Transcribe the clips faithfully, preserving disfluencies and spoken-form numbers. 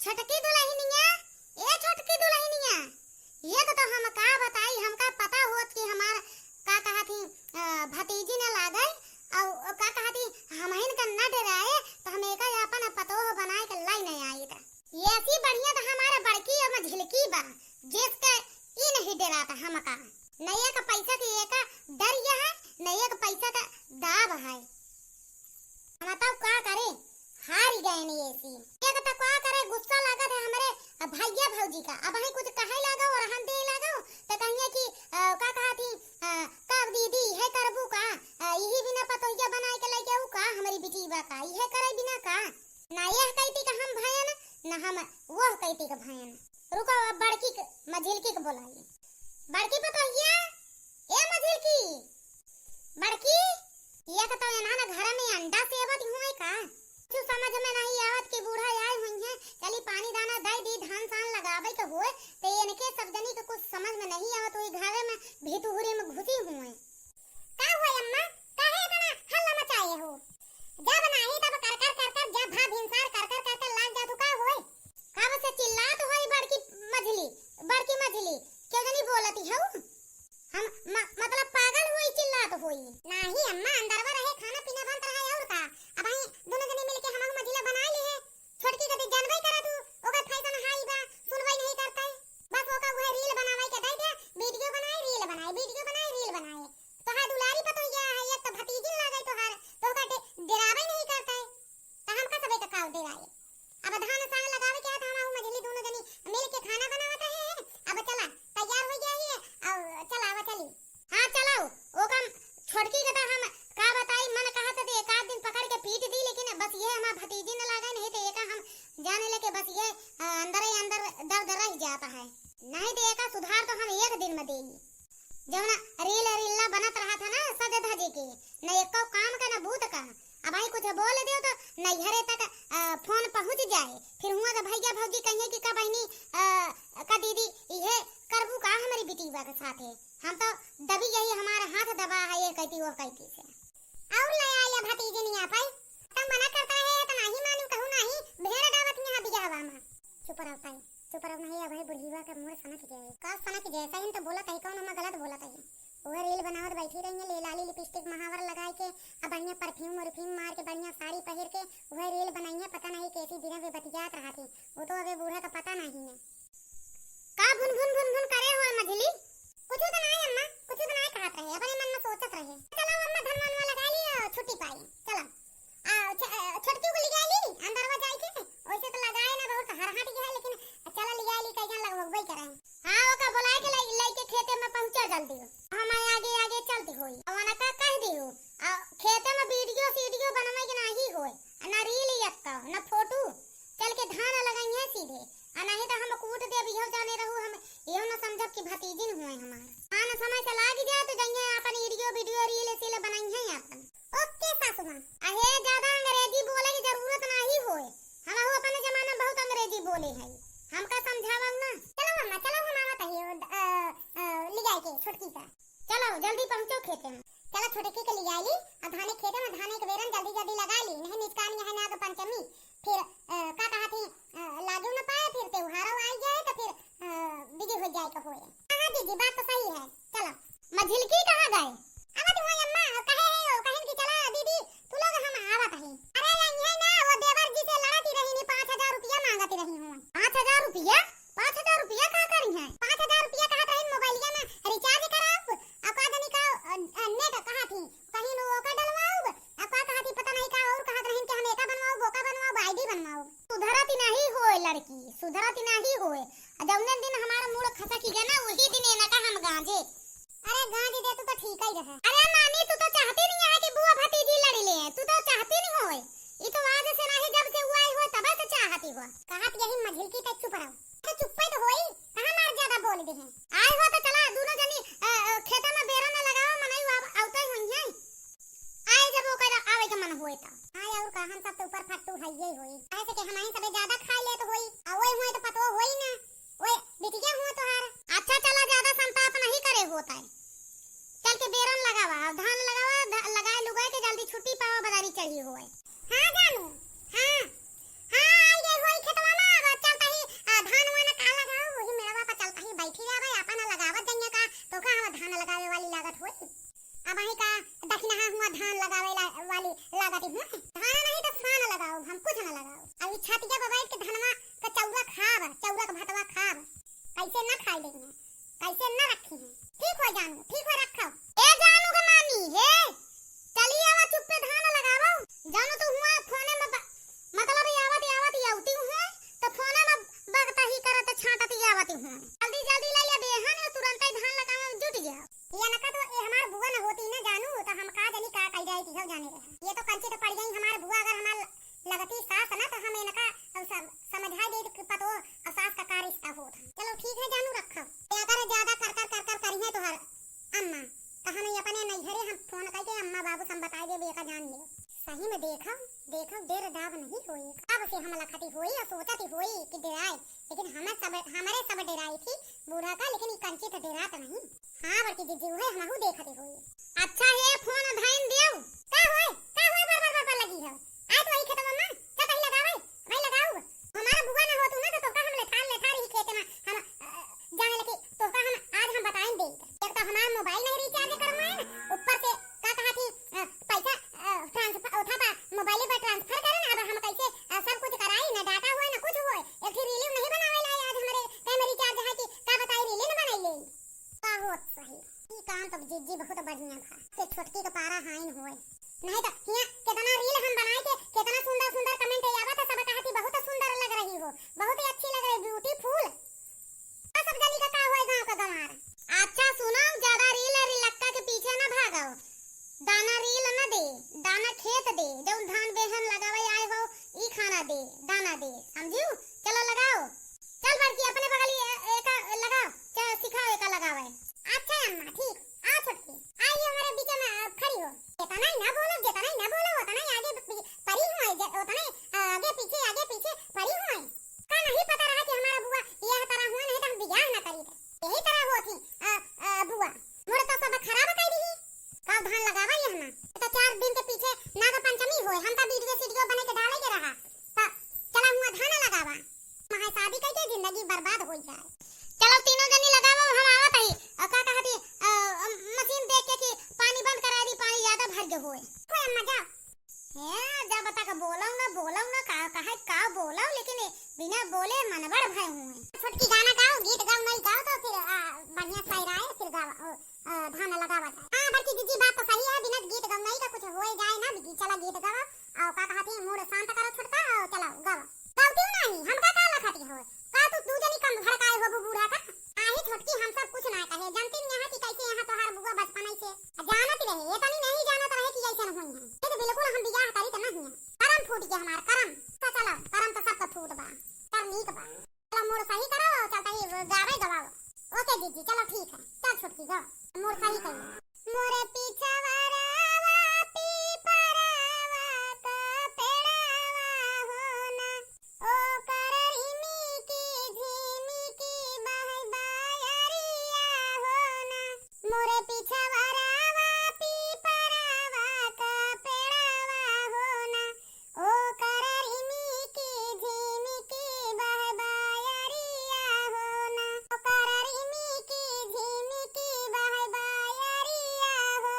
छोटकी दुलहिनिया, ए छोटकी दुलहिनिया, एक तो हम का बताई, हमका पता होत कि हमार का कहत ही, अ, भतीजी न लागै, और का कहत ही, हमहिन का न डेराए, तो हम एका आपन पतोह बनाए के लाई न आइत। एसी बढ़िया तो हमार बड़की और मझिलकी बा, जिसके ई नहीं डेराता हमका। न एक पैसा के एका डर है, न एक पैसा का दाब है। हम तब का करे, हारि गए नी एसी। एक तो का करे, गुस्सा लागत है हमरे भैया भौजी का। अबहीं कुछ कहे लागो और हम दे लागो, तो कहिए कि, अ, का कहत ही, अ, "कब दीदी, इहे करबू का? अ, इही बिना पतोहिया बनाए के लेके आऊ का, हमरी बिटिया का? इहे करे बिना का?" ना यह कैती का हम भयन, ना हम वह कैती का भयन। रुको, अब बड़की क-, मझिलकी के बोलाई। बड़की पतोहिया, ए मझिलकी, बड़की, ये तो एना ना घर में अंडा सेवत हुए का? कुछ समझ में नहीं आवत कि बूढ़ा आए हुई हैं, चली पानी दाना दे दी, धान सान लगावे के होए, तो इनके सब जनी के कुछ समझ में नहीं आवत, वही घरे में भितुहरे में घुसी हुए। का हुए अम्मा, काहे इतना हल्ला मचाए हो? जब नाही तब कर कर कर कर, जब भा भिनसार कर कर कर कर लाग जातू, का होए? कब से चिल्लात होई बड़की मझिली, बड़की मझिली, क्यों जनी बोलती हऊ? हम म-, मतलब पागल होई चिल्लात होई? नाही अम्मा, अंदरवा रहे, खाना पीना बनत रहा और का। अबहीं दोनों जनी मिलके हमहू मझिला बनाए ली है। छोटकी के तो जानबे करा तू, ओकर फैशन हाई बा, सुनबे नहीं करते। बस ओका उहे रील बनावे के दे दे, वीडियो बनाए, रील बनाए, वीडियो बनाए, रील बनाए। तोहार दुलारी पतोहिया है, एक तो भतीजिन लागे तोहार, तो ओका डे-, डेरावे नहीं करते। तो हम का सबे का काव डेराए? अब धान साग लगावे के हाथ हम मझली दोनों जनी मिल के खाना बनावत रहे हैं। अब चला, तैयार हो गया ही, अब चला, अब चली। हाँ, चलाओ, ओका छोटकी के तो हम का बताई, मन कहत है तो एक आध दिन पकड़ के पीट दी, लेकिन बस ये हमार भतीजी न लागे, नहीं तो एका हम जाने लेके बस ये, अ, अंदर ही अंदर दर्द रह जाता है, नहीं तो एका सुधार तो हम एक दिन में देई। जौना रील रीला बनत रहत है ना सज धज के, न एको काम का न बूत का, अबहीं कुछ बोल देउ तो नैहरे तक, अ, फोन पहुँच जाए, फिर हुआँ के भैया भौजी कहिए कि का बहिनी, अ, का दीदी इहे करबू का हमरी बिटिया के साथे? हम तो दबी गई, हमारा हाथ दबा है, ये कहती, वो कहती से। और ले आया भतीजनिया पाई, तब मना करता है, तो नाही मानू, कहू नाही, भेड़ डावत यहाँ बियाहवा में। चुप रहो ताई, चुप रहो, नहीं, अब है बुढ़ीवा का मूड सनक जाए। का सनक जाए? सही तो बोलत है, कौन हम गलत बोलत है? वह रील बनावत बैठी रही है, ले लाली लिपस्टिक महावर लगाए के, अब बढ़िया परफ्यूम उरफ्यूम मार के, बढ़िया साड़ी पहिर के वह रील बनाई है। पता नहीं कैसी दिनों में बतियात रहा थी, वो तो अबे बूढ़ा का पता नहीं है। का भुन भुन भुन भुन करे हो मझली? कुछ तो नहीं अम्मा, कुछ तो नहीं कहत रहे, अपने मन में सोचत रहे। चलो अम्मा, धनवान वाला लगा लियो, छुट्टी पाई, चलो। आ, छ-, अ, छोटकी को लिगाई ली, अंदरवा जाई के, वैसे तो लगाए ना बहुत हरहट गया है, लेकिन चला लिगाई ली, कई जन लगवगबे करे। हाँ, ओका बुलाए के लाई, लाई के खेते में पहुँचा जल्दी हो। हम आगे आगे चलती होई। अब ओना का कह दी हो, आ, खेते में वीडियो सीडियो बनवे के नाही होए, ना रील एक्का, ना फोटो, चल के धान लगाई है सीधे। आ नहीं तो हम कूट देब, इहो जाने रहू, हम इहो न समझब कि भतीजिन हुए हमार। हाँ, न समय से लाग जाए तो जइहे अपन वीडियो, वीडियो, रील, सील बनाइहे अपन। ओके सासू माँ। अहे, ज्यादा अंग्रेजी बोले की जरूरत नाही होए, हमहू अपन जमाना में बहुत अंग्रेजी बोले है, हमका समझावा ना। चलो अम्मा, चलो, हम आवत है, अ, अ, ले जाए के छोटकी का। चलो जल्दी पहुँचो खेते में। चलो छोटकी के ले जाए ली, और धाने खेते में धाने के बेरन जल्दी जल्दी लगा ली, नहीं निचकानी है नाग पंचमी। फिर, अ, का कहा थी, अ, लागू न पाए, फिर त्योहारो आई जाए तो फिर, अ, बिजी हो जाए तो होए। हाँ दीदी, बात तो सही है। चलो। मझिलकी कहाँ गए? आवत हुआ अम्मा, कहे है, वो कहेन कि चला दीदी, तू लोग हम आवत ही। अरे यही है ना, वो देवर जी से लड़ती रही नी, पाँच हजार रुपया मांगती रही हुआ। पाँच हजार रुपया? पाँच हजार रुपया का करी है? पाँच हजार रुपया कहत रही मोबाइलिया में रिचार्ज कराओ, अब का जानी का, अ, अ, नेट कहा थी, कहीं वो का डलवाओ, अब का कहा थी पता नहीं का, और कहत रही कि हम एका बनवाओ, बोका बनवाओ, आईडी बनवाओ। सुधरत ही नहीं होए लड़की, सुधरत ही नहीं होए। आ जौने दिन हमारा मूड खसक गया ना, वही दिन एनका हम गांजे। अरे गांजे दे, तू तो ठीक ही रहे। अरे मामी, तू तो चाहती नहीं है कि बुआ भतीजी लड़ी ले, तू तो चाहती नहीं होए। ई तो आज से नहीं, जब से वो आई हो तब से चाहती हो। कहत यही मझिलकी ते चुप रहो। तो चुप्पे तो होई, कहाँ मार ज्यादा बोल दे हैं। आए हो तो चला दोनों जनी, अ, अ, खेता में बेरा न लगाओ, मनई अब आवते हुई हैं। आए जब ओकर आवे के मन होए त। हाँ, और का, हम सब तो ऊपर फट्टू हइये होई। काहे से कि हमही सबे ज्यादा खाई लेत होई। आ ओए हुए तो पतो होई ना। ओए, बिटिया हुआ तोहार। अच्छा चला, ज्यादा संताप नहीं करे होता है। चल के बेरन लगावा, धान लगावा, ध-, लगाए लुगाए के जल्दी छुट्टी पावा, बदारी चढ़ी होए। हाँ जानू, हाँ। हाँ, आई गए होई खेतवा में, अब चल हुआ है? धान नहीं तो फान लगाओ, हम कुछ ना लगाओ। अब ई छतिया पे बैठ के धनवा का चौरा खाब, चौरा का भतवा खाब। कैसे ना खाई लेंगे, कैसे ना रखी हैं। ठीक हो जानू, ठीक हो रखो। ए जानू के मामी, हे, चली आवा चुप्पे धान लगावो। जानू तू हुआ फोने में ब-, मतलब ई आवत, ई आवत, ई आवती हुआ, तो फोने में बगता ही करत छाटत ई आवती हुआ। जल्दी, जल्दी ले ले बेहन, तुरंत ही धान लगावे में जुट जाओ। ये नका तो, ये हमार बुआ न होती ना जानू, तो हम का जानी का कह जाए थी, सब जाने रहे। ये तो कंची तो पड़ गई हमार बुआ, अगर हमार लगती सास ना तो हम इनका अब सम-, समझाई देत कि पतो और सास का का रिश्ता होत है। चलो ठीक है जानू, रखो। अगर ज्यादा कर कर कर कर करी है तोहर अम्मा, तो हम ये अपने नैहरे हम फोन करके अम्मा बाबू से हम बताई देबे, एका जान लियो। सही में देखो, देखो डेर दाब नहीं होई। अब से हम लखती होई और सोचती होई कि डेराए, लेकिन हमें सब, हमारे सब डेराई थी बूढ़ा का, लेकिन ये कंची तो डेरात नहीं। हाँ बड़की जीजी, उहे हमहू देखती होई। अच्छा हे फोन धैन दियो। का होए, का होए, बर बर बर बर लगी है। आए तो वही खेतवा में, चल तही लगावे, भाई लगाऊ। हमारा बुआ ना होतू ना तो तोका हम लेठार लेठार ही खेत में हम, अ, जाने लगे तोका हम आज हम बताइन दे। एक तो हमार मोबाइल नहीं रिचार्ज करवाए ना, ऊपर से का कहा थी, अ, पैसा, अ, ट्रांसफर उठा पा मोबाइल पर ट्रांसफर करे ना, अब हम कैसे, अ, सब कुछ कराई ना, डाटा होए ना कुछ होए, एक ही रील नहीं बनावे लाई आज हमारे टाइम रिचार्ज है कि का बताई रील न बनाई ले। का होत सही। ई काम तो जीजी बहुत बढ़िया भा। ते छोटकी के पारा हाइन होए। नहीं तो हियाँ केतना रील हम बनाए के, केतना सुंदर सुंदर कमेंट आवत है, सब कहती बहुत सुंदर लग रही हो, बहुत ही अच्छी लग रही, ब्यूटीफुल। आ सब जनी का का होए गाँव का गंवार। अच्छा सुनो, ज्यादा रील रिलक्का के पीछे ना भागो। दाना रील ना दे, दाना खेत दे, जौन धान बेहन लगावे आए हो, ई खाना दे, दाना दे, समझियो? चलो लगाओ। चल बड़की, अपने बगली ए-, एका लगाओ, च-, सिखाओ एका लगावे। अच्छा अम्मा, ठीक। आ छोटकी, आ ये हमारे बीच में, आ, खड़ी हो। जितना ही ना बोलो, जितना ही ना बोलो, उतना ही आगे पी-, परी हुआ है, ज-, उतना ही, आ, आगे पीछे, आगे पीछे परी हुआ है। का नहीं पता रहा कि हमारा बुआ यह तरह हुआ, नहीं तो हम बियाह ना करी थे। यही तरह हुआ थी, आ, आ, बुआ। मोर तो सब खराब कर दी। का धान लगावा ये हमार? तो चार दिन के पीछे नाग पंचमी होए, हम तो वीडियो सीडियो बने के डाले के रहा। तो चला हुआ धान लगावा। महा शादी करके जिंदगी बर्बाद हो जाए। चलो तीनों जनी लगावो, हम आवत हई। अ, का कहती, अ, मशीन देख के कि पानी बंद करा दी, पानी ज्यादा भर गए होए। होए अम्मा जाओ। ए, जब तक बोलो ना, बोलो ना, का, कहे का बोलो, लेकिन ए, बिना बोले मनबड़ भय हुए। छोटकी गाना गाओ, गीत गाओ, नहीं गाओ तो फिर, आ, बढ़िया शायराए, फिर गावा, ओ, अ, धान लगावा जाए। हाँ, बड़की जीजी, बात तो सही है, बिना गीत गवनई का कुछ होए जाए ना, बिजी, चला गीत गावा, और का कहती है, मूड शांत करो छोटका, और चलाओ, गावा। गावती हूँ नहीं, हमका का लखती हो? का तू दू जनी कम भड़काए हो बूढ़ा का? आही छोटकी, हम सब कुछ ना कहे, जानती नहीं है कि कैसे यहाँ तोहार बुआ बचपन से जानत रहे, ये तनी नहीं जानत रहे कि ऐसन हुई है। ये तो बिल्कुल हम बियाह करी तो नहीं है, करम फूट गया हमार, करम। तो चलो, करम तो सबका फूट बा, कर नीक बा। चलो, मूड सही करो, चलता ही गावे गवाओ। ओके जीजी, चलो ठीक है, चल छोटकी गाओ, मूड सही करो। मोरे पिछवरवा पीपरवा का पेड़वा हो ना, ओकर रिमिकी झिमिकी बहै बयरिया हो ना। मोरे पिछवरवा पीपरवा का पेड़वा हो ना, ओकर रिमिकी झिमिकी बहै बयरिया हो ना, ओकर रिमिकी झिमिकी बहै बयरिया हो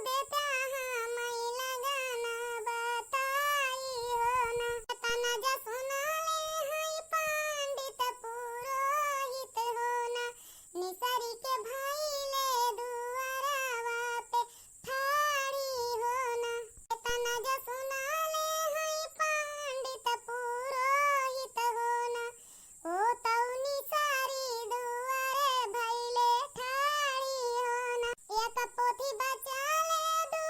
देता हमै लगन बताई हो ना। तना जा सुनले है पंडित पुरोहित हो ना, निसरी के भइले दुआरवा पे ठाड़ी हो ना। तना जा सुनले है पंडित पुरोहित हो ना, ओ तौनी सारी दुआरे भइले ठाड़ी हो ना। एक पोथी बचा ले दू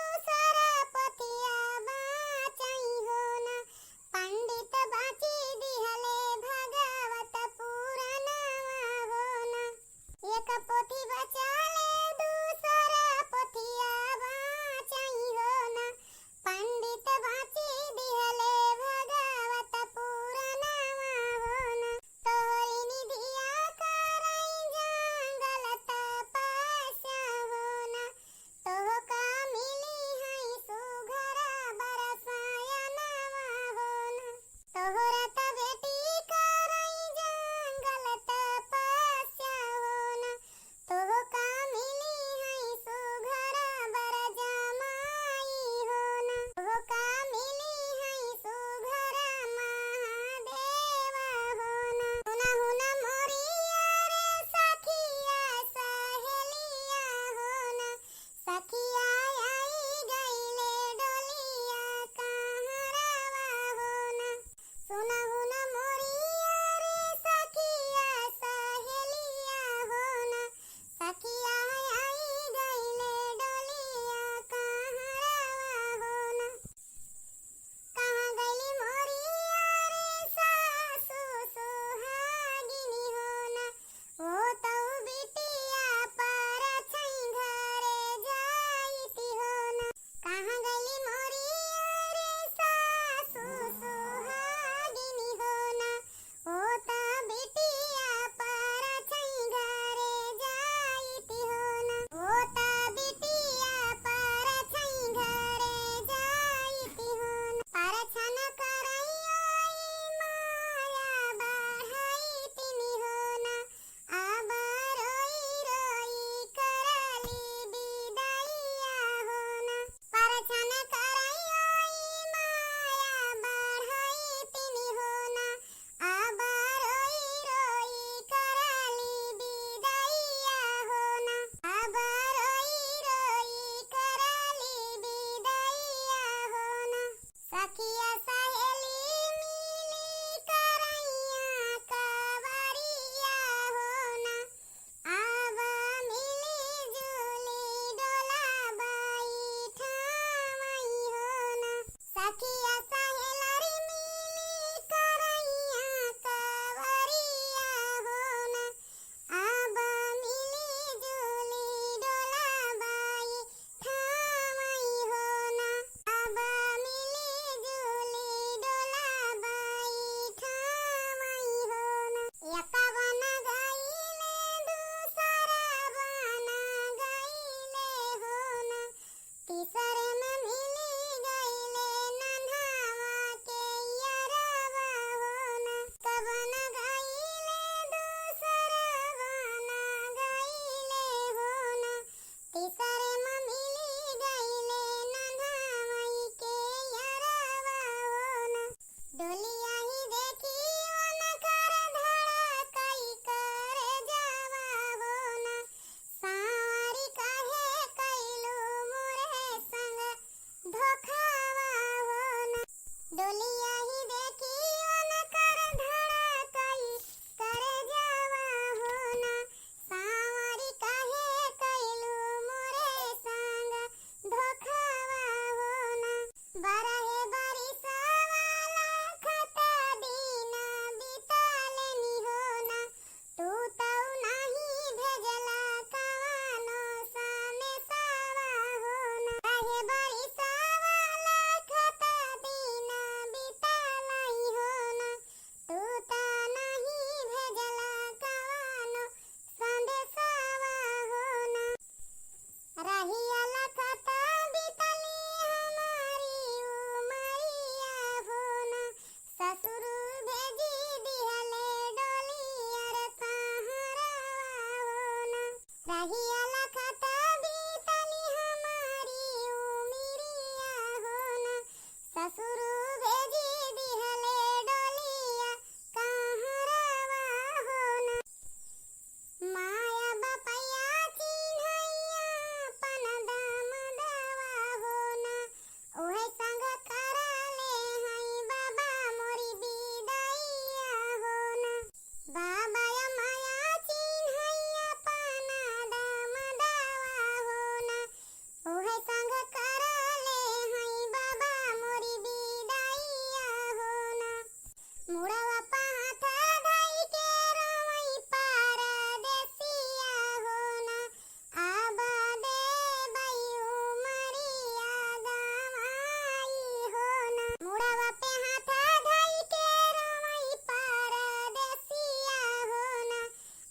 मुड़वा पे हाथ धई के रोवई परदेसिया हो ना,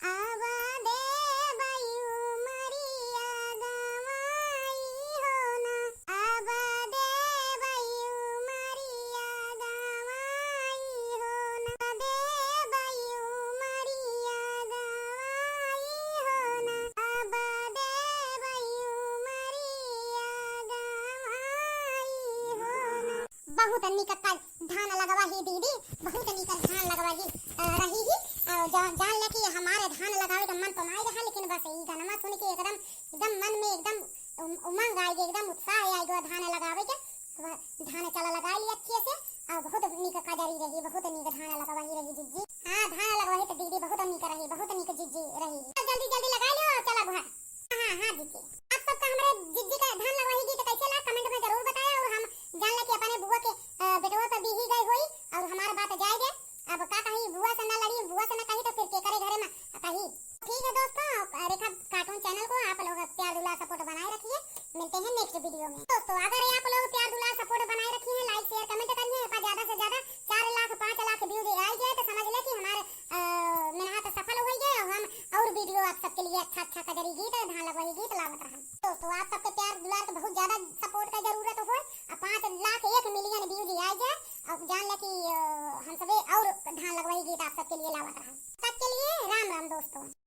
अब देबई उमरिया गवाई हो ना, अब देबई उमरिया गवाई हो ना, देबई उमरिया गवाई हो ना, अब देबई उमरिया गवाई हो ना। बहुत निक का धान लगवा ही दीदी, बहुत निक धान लगवा ही, अ, रही ही। अ, जा-, जान ले कि हमारे धान लगावे का मन तो नाई रहा, लेकिन बस ई गनमा सुन के एकदम, एकदम मन में एकदम उम-, उमंग आइ गए, एकदम उत्साह आइ गए धान लगावे के। वह धान चला लगा ली अच्छे से, और बहुत निक कजरी रही, बहुत निक धान लगवा ही रही जिज्जी। हाँ, धान लगवा ही तो दीदी बहुत निक रही, बहुत निक जिज्जी रही। जल्दी जल्दी लगा लियो और चला बुहा। हाँ, हाँ, जिज्जी। आप सबका हमरे जिज्जी का धान लगवा ही गीत कैसे ला, comment में जरूर बताया। और हम जान ले कि अपने बुआ के, अ, बेटवा पे भी ही गए होई, और हमार बात जाए गए। अब का कही, बुआ से ना लड़ी, बुआ से ना कही तो फिर के करे घरे में कही। ठीक है दोस्तों, रेखा cartoon channel को आप लोग प्यार दुलार support बनाए रखिए। मिलते हैं next video में। दोस्तों, अगर आप लोग प्यार दुलार support बनाए रखिए हैं, like share comment करिए, पर ज्यादा से ज्यादा चार लाख पाँच लाख view दे आई जाए तो समझ ले कि हमारे, अ, मेहनत सफल हो गई है और हम और video आप सबके लिए अच्छा अच्छा कजरी गीत, धान लगवाई गीत लावत रहन। दोस्तों, आप सबके प्यार दुलार के बहुत ज्यादा support का जरूरत हो, और पाँच लाख, एक million view दे आई जाए, और जान ले कि, अ, हम सबे और धान लगवाई गीत आप सबके लिए लावत रहन। तब के लिए राम राम दोस्तों।